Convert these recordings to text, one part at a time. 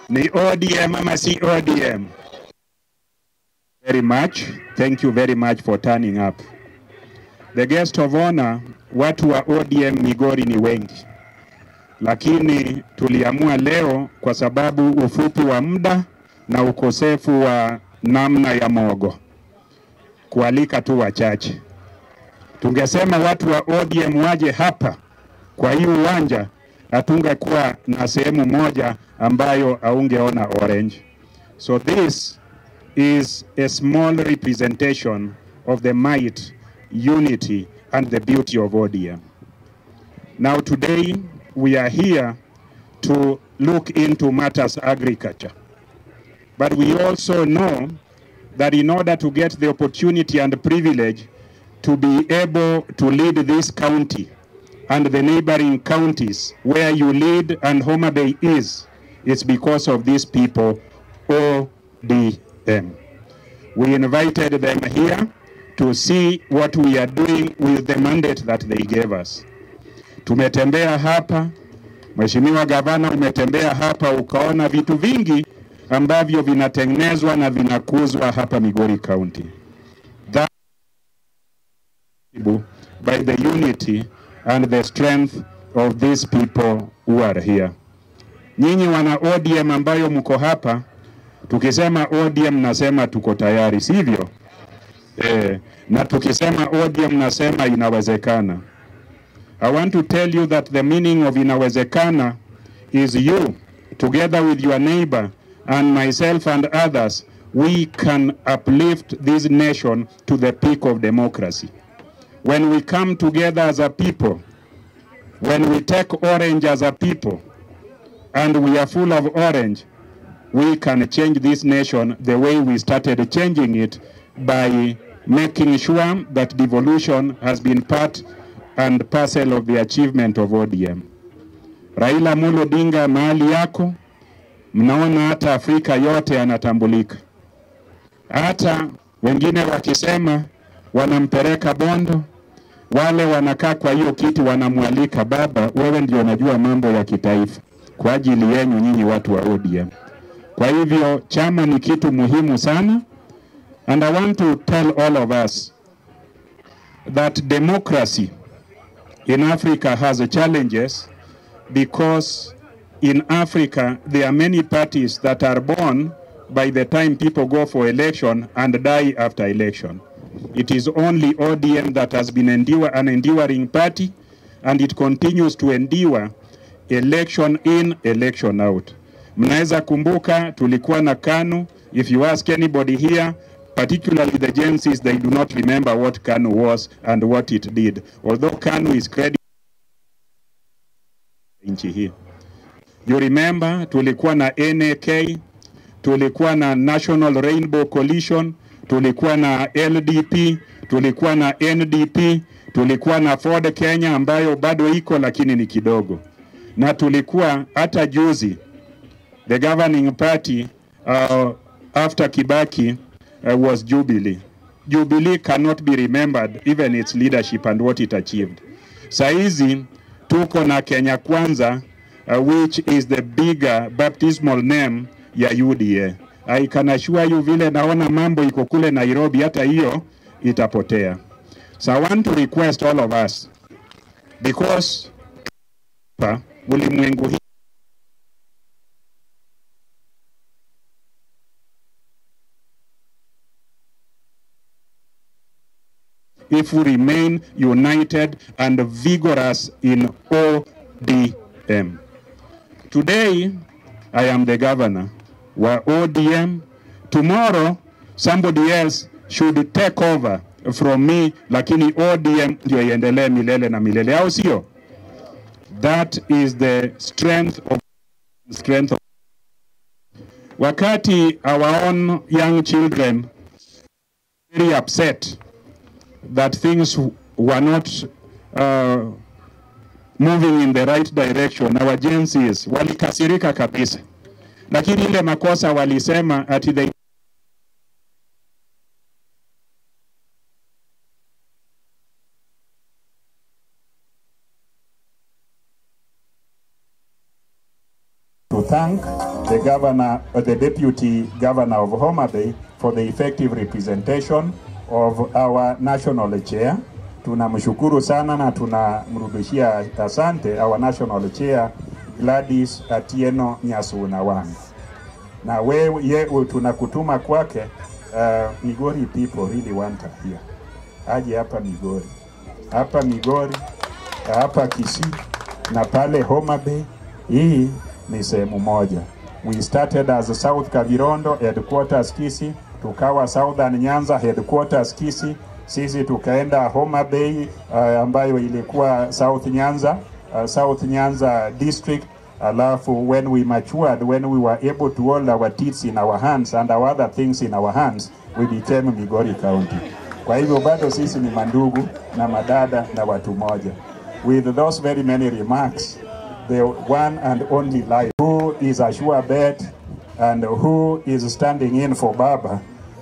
Ni ODM ama si ODM? Very much. Thank you very much for turning up. The guest of honor, watu wa ODM Migori ni wengi, lakini tuliamua leo kwa sababu ufupi wa muda na ukosefu wa namna ya mogo kualika tu wachache. Tungesema watu wa ODM waje hapa kwa hii uwanja, hatungekuwa na sehemu moja ambayo haungeona orange. So this is a small representation of the might, unity and the beauty of ODM. Now today we are here to look into matters agriculture. But we also know that in order to get the opportunity and privilege to be able to lead this county and the neighboring counties where you lead and Homa Bay is, it's because of these people, ODM. We invited them here to see what we are doing with the mandate that they gave us. Tumetembea hapa, Mheshimiwa Gavana, umetembea hapa ukaona vitu vingi ambavyo vinatengenezwa na vinakuzwa hapa Migori County. That by the unity and the strength of these people who are here. Nyinyi wana ODM ambayo mko hapa, tukisema ODM nasema tuko tayari, sivyo? Na tukisema ODM nasema inawezekana. I want to tell you that the meaning of inawezekana is you, together with your neighbor and myself and others, we can uplift this nation to the peak of democracy. When we come together as a people, when we take orange as a people, and we are full of orange, we can change this nation the way we started changing it by making sure that devolution has been part and parcel of the achievement of ODM. Raila Amolo Odinga mahali yako, mnaona hata Afrika yote anatambulika. Hata wengine wakisema wanampeleka Bondo, wale wanakaa kwa hiyo kiti wanamwalika, baba wewe ndio unajua mambo ya kitaifa, kwa ajili yenu nyinyi watu wa ODM. Kwa hivyo chama ni kitu muhimu sana, and I want to tell all of us that democracy in Africa has challenges, because in Africa there are many parties that are born by the time people go for election and die after election. It is only ODM that has been an enduring party, and it continues to endure election in, election out. Mnaweza kumbuka tulikuwa na KANU. If you ask anybody here, particularly the Gen Zs, they do not remember what KANU was and what it did. Although KANU is credited nchi hii. You remember tulikuwa na NAK, tulikuwa na National Rainbow Coalition, tulikuwa na LDP, tulikuwa na NDP, tulikuwa na Ford Kenya ambayo bado iko lakini ni kidogo. Na tulikuwa hata juzi the governing party after Kibaki was Jubilee. Jubilee cannot be remembered, even its leadership and what it achieved. Saizi tuko na Kenya Kwanza, which is the bigger baptismal name ya UDA. I can assure you vile naona mambo iko kule Nairobi, hata hiyo itapotea. So I want to request all of us, because ulimwengu hii if we remain united and vigorous in ODM. Today, I am the governor wa ODM. Tomorrow, somebody else should take over from me, lakini ODM ndio iendelee milele na milele, au sio? That is the strength of. Wakati our own young children very upset that things were not moving in the right direction, our Gen Zs walikasirika kabisa. Lakini ile makosa walisema ati they To thank the governor, the deputy governor of Homa Bay for the effective representation of our national chair. Tunamshukuru sana na tunamrudishia asante our national chair Gladys Atieno Nyasuna Wanga. Na wewe ye tunakutuma kwake. Migori people really want her here. Aje hapa Migori. Hapa Migori, hapa Kisii na pale Homa Bay. Hii ni sehemu moja. We started as South Kavirondo headquarters Kisii, tukawa Southern Nyanza headquarters Kisii, sisi tukaenda Homa Bay ambayo ilikuwa South Nyanza, South Nyanza district. Alafu when we matured, when we were able to hold our teeth in our hands and our other things in our hands, we became Migori County. Kwa hivyo bado sisi ni mandugu na madada na watu moja. With those very many remarks, the one and only life who is a sure bet and who is standing in for Baba,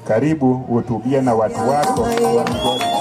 karibu utubie na watu wako wa Migori.